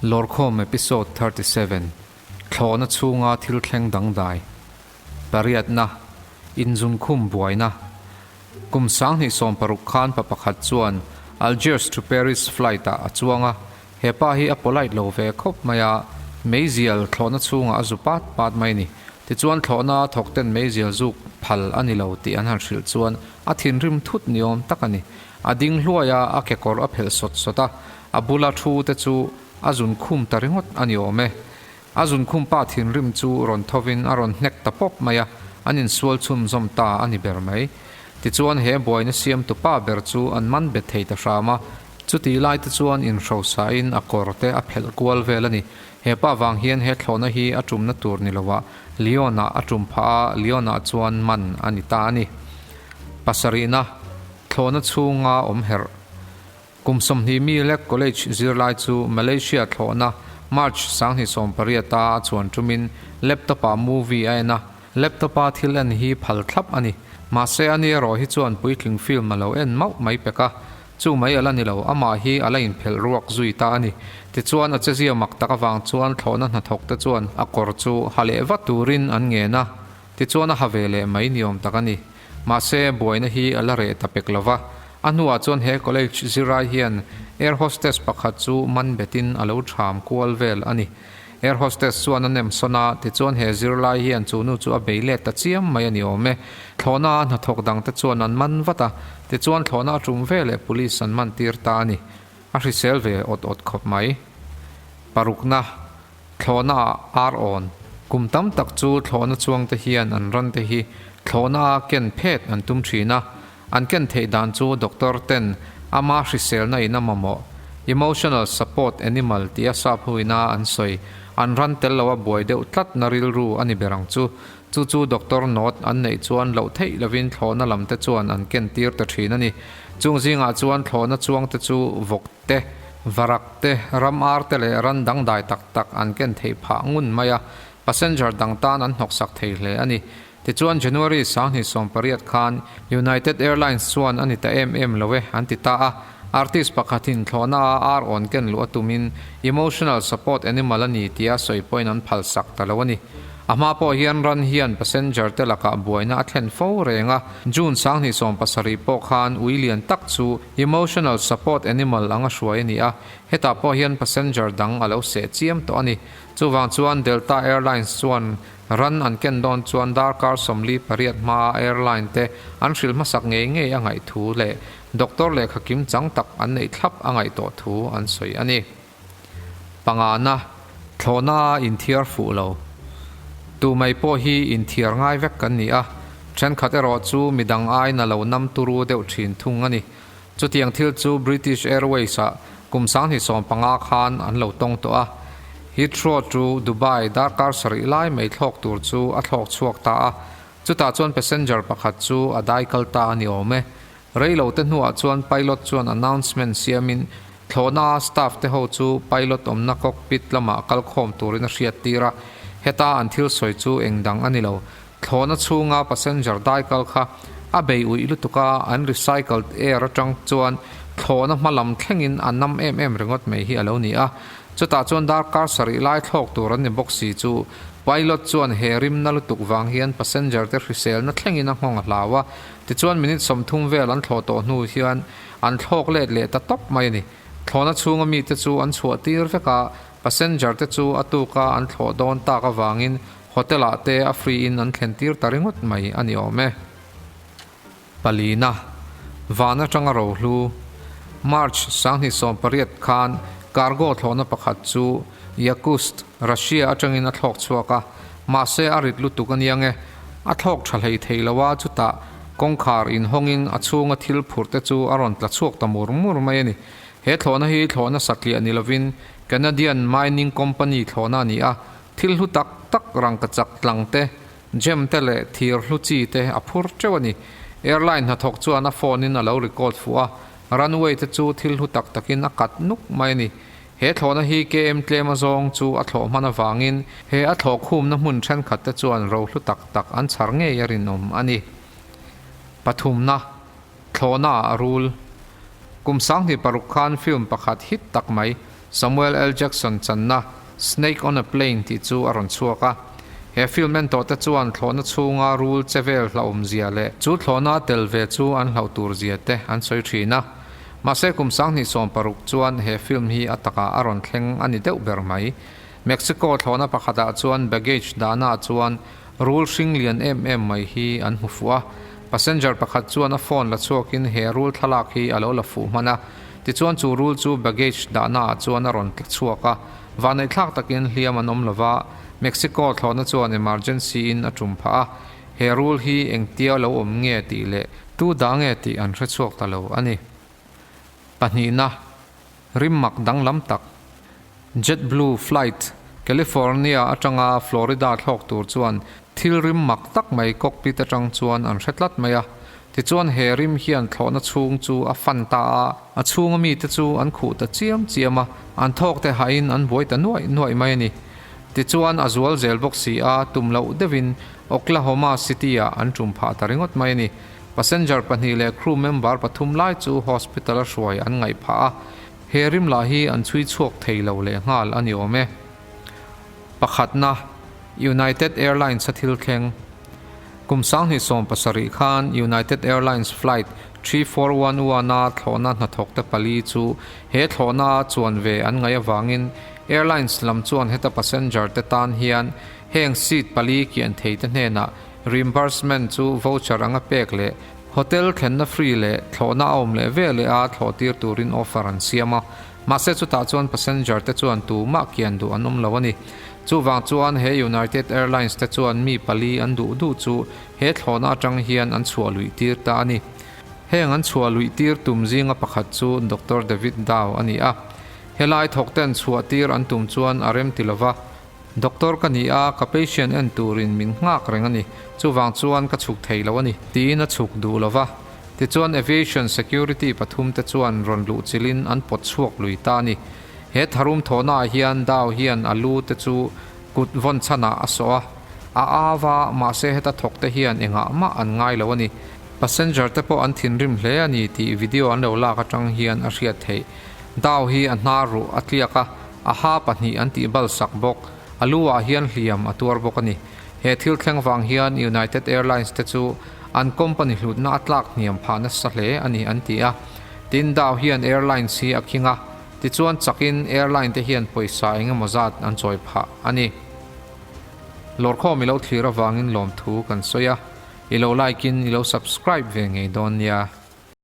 Lawrkhawm Episode 37, Thlawhna chhunga thil thleng dangdai, Pariatna, Inzunkhum buaina. Kum 2016 khan pa pakhat chuan Algiers to Paris flight-ah a chuang a, he pa hi a polite lo ve khawp mai a, meizial thlawhna chhungah a zu pat pat mai a ni. Tichuan thlawhna a thawk ten meizial zuk phal a ni lo tih an han hrilh chuan a thinrim thut ni awm tak a ni. A ding hluai a, a kekawr a phelh sawt sawt a, a bula thu te chu a zun khum ta ringawt a ni awm e. A zun khum pa thinrim chu rawn thovin a rawn hnek ta pawp mai a, an insual chhunzawm ta a ni ber mai. Tichuan he buaina siamtu pa ber chu an man bet thei ta hram a, chutih lai te chuan inhrosain a kawr te a phelh kual vel a ni. He pa vang hian he thlawhna hi a tumna tur ni loah Lyon-ah a tum phah a, Lyon-ah chuan man a ni ta a ni. Pasarihna, Thlawhna chhunga awm herh. Kum 20 mi lek college zirlai chu Malaysia thlawhna March 2018-a a chuan tumin laptop-ah movie a en a, laptop-a thil en hi phal thlap a ni. Mahse ani erawh hi chuan puitling film a lo en mauh mai pek a, chu mai a la ni lo, amah hi a la inphelh ruak zui ta a ni. Tichuan a chezia mak tak avang chuan thlawhna hnathawkte chuan a kawr chu ha leh vat turin an ngen a, tichuan a ha ve leh mai ni awm tak a ni. Mahse, buaina hi a la reh ta pek lo va. A hnuah chuan he college zirai hian air hostess pakhat chu man betin a lo ṭham kual vel a ni. Air hostess chuan a nem sawn a, tichuan he zirlai hian chu nu chu a bei let ta chiam mai a ni awm e. Thlawhna a hnathawk dangte chuan an man vat a, tichuan thlawhna a ṭum veleh police an man tir ta a ni. A hrisel ve awt awt khawp mai. Parukna. Thlawhna ah ar awn. Kum tam tak chu thlawhna chuangte hian an ran te hi thlawhna a ken phet an tum thin a, an ken theih dan chu doctor ten ama hriselna in a mamawh, emotional support animal tia sap huina an sawi, an ran tel lo a buai deuh tlat na rilru a ni ber ang chu. Chu chu doctor note an neih chuan loh theih lovin thlawhna lam te chuan an ken tir ta thin a ni. Chung zingah chuan thlawhna chuangte chu vawk te, varak te, ram ar te leh ran dangdai tak tak an ken theih phah ngun mai a, passenger dang tan an hnawksak thei hle a ni. Tichuan January 2018 khan United Airlines chuan a ni ta em em lo e an ti ta a, artist pakhatin thlawhna a ar awn ken luh a tumin emotional support animal a ni tia sawi pawhin an phalsak ta lo a ni. A hma pawh hian ran hian passenger te lakah buaina a thlen fo reng a, June 2017 pawh khan ui lian tak chu emotional support animal anga hruai a ni a, hetah pawh hian passenger dang a lo seh chiam tawh a ni. Chuvang chuan Delta Airlines chuan ran an ken dawn chuan darkar 48 hmaa airline te an hrilh hmasak ngei ngei a ngaih thu leh doctor lehkha kim chang tak an neih thlap a ngaih tawh thu an sawi a ni. Pangana, thlawhna a inthiar fuh lo. Tu mai pawh hi inthiar ngai vek kan ni a, thenkhat erawh chu midang aiin a lo nam turu deuh thin thung a ni. Chutiang thil chu British Airways-ah kum 2015 khan an lo tawng tawh a. Heathrow to Dubai darkar sarih lai mai thlawk tur chu a thlawk chhuak ta a, chutah chuan passenger pakhat chu a dai kal ta a ni awm e. Rei lo te hnuah chuan pilot chuan announcement siamin thlawhna a staff te ho chu pilot awmna cockpit lamah kal khawm turin a hriat tir a, heta an thil sawi chu eng dang a ni lo. Thlawhna chhunga passenger dai kal kha a bei uih lutuk a, an recycled air atang chuan thlawhna hma lam thlengin a nam em em ringawt mai hi a lo ni a. Chutah chuan darkar sarih lai thlawk tur an ni bawk si chu pilot chuan he rimna lutuk vang hian passenger te hriselna thlengin a nghawng a hlau a. Tichuan minute 30 vel an thlawh tawh hnu hian an thlawk let leh ta tawp mai a ni. Thlawhna chhunga mite chu an chhuah tir vek a, passenger te chu a tuka an thlawh dawn tak avangin hotel ah te a free in an thlen tir ta ringawt mai a ni awm e. Palina, van atanga rohlu, March 2018 khan cargo thlawhna pakhat chu Yakutsk, Russia atangin a thlawk chhuak a, mahse a rit lutuk a niang e. A thlawk tha hlei thei lo a, chutah kawngkhar inhawngin a chhunga thil phurh te chu a rawn tla chhuak ta mur mur mai a ni. He thlawhna hi thlawhna satliah ni lovin Canadian Mining Company thlawhna a ni a, thil hlu tak tak rangkachak tlang te, gem te leh thir hlu chi te a phur teuh a ni. Airline hnathawk chuan a phone in a lo record fuh a, runway te chu thil hlu tak takin a kat nuk mai a ni. He thlawhna hi KM tlem azawng chu a thlawh hman avangin he a thlawh khumna hmun thenkhat te chuan rohlu tak tak an chhar ngei a rinawm a ni. Pathumna, Thlawhna a rul. Kum 2006 khan film pakhat hit tak mai. Samuel L. Jackson channa Snake on a Plane tih chu a rawn chhuak a. He film en tawhte chuan thlawhna chhunga rul che vel hlauhawmzia leh chu thlawhna tel ve chu an hlauh turzia te an sawi thin a. Mahse kum 2016 chuan he film hi a takah a rawn thleng a ni deuh ber mai. Mexico thlawhna pakhatah chuan baggage dahnaah chuan rul hring lian em em mai hi an hmu fuh a. Passenger pakhat chuan a phone la chhuakin he rul thlalak hi a lo la fuh hman a. Tichuan chu rul chu baggage dahnaah chuan a rawn tla chhuak a. Vanneihthlak takin hliam an awm lova, Mexico thlawhna chuan emergency in a tum phah a. He rul hi engtia lo awm nge tih leh tu dah nge tih an hre chhuak ta lo a ni. Pahnihna, rim mak danglam tak. JetBlue flight California atanga Florida thlawk tur chuan thil rim mak tak mai cockpit atang chuan an hre tlat mai a. Tichuan he rim hian thlawhna chhung chu a fan ta a, a chhunga mite chu an khuh ta chiam chiam a, an thawk te hahin an buai ta nuaih nuaih mai a ni. Tichuan a zual zel bawk si a, tum loh deuhin Oklahoma City-ah an tum phah ta ringawt mai a ni. Passenger pahnih leh crew member pathum lai chu hospital-a hruai an ngaih phah a, He rim lah hi an chhui chhuak thei lo leh nghal a ni awm e. Pakhatna, United Airlines a thil thleng. Kum 2017 khan United Airlines flight 3411 a thlawhna hnathawkte pali chu he thlawhna a chuan ve an ngaih avangin airlines lam chuan heta passenger te tan hian heng seat pali kian thei te hnenah reimbursement chu voucher anga pek leh Hotel thlenna free leh thlawhna a awm leh ve leh a thlawh tir turin offer an siam a, mahse chutah chuan passenger te chuan tumah kian duh an awm lo a ni. Chuvang chuan he United Airlines te chuan mi pali an duh duh chu he thlawhna atang hian an chhuah luih tir ta a ni. Heng an chhuah luih tir tum zinga pakhat chu Doctor David Dao a ni a. Helai thawkten chhuah tir an tum chuan a rem ti lova, Doctor ka ni a, ka patient en turin min nghak reng a ni, chuvang chuan ka chhuk thei lo a ni, tiin a chhuk duh lo va. Tichuan aviation security pathum te chuan rawn luh chilhin an pawt chhuak lui ta a ni. He tharum thawhnaah hian Dao hian a lu te chu kut vawn chhanah a sawh a, a au a, mahse heta thawk te hian engah mah an ngai lo a ni. Passenger te pawh an thinrim hle a ni tih video an lo lak atang hian a hriat theih. Dao hi a hnar ruh a tliak a, A ha pahnih an tih bal sak bawk. A lu ah hian hliam a tuar bawk a ni. He thil thleng vang hian United Airlines te chu an company hlutna a tlak hniam phah nasa hle a ni an ti a. Tin, Dow hian airlines hi a khing a, tichuan chakin airline te hian pawisa eng emaw zat an chawi phah a ni. Lawrkhawm i lo thlir avangin lawmthu kan sawi a, i lo like in i lo subscribe ve ngei dawn nia.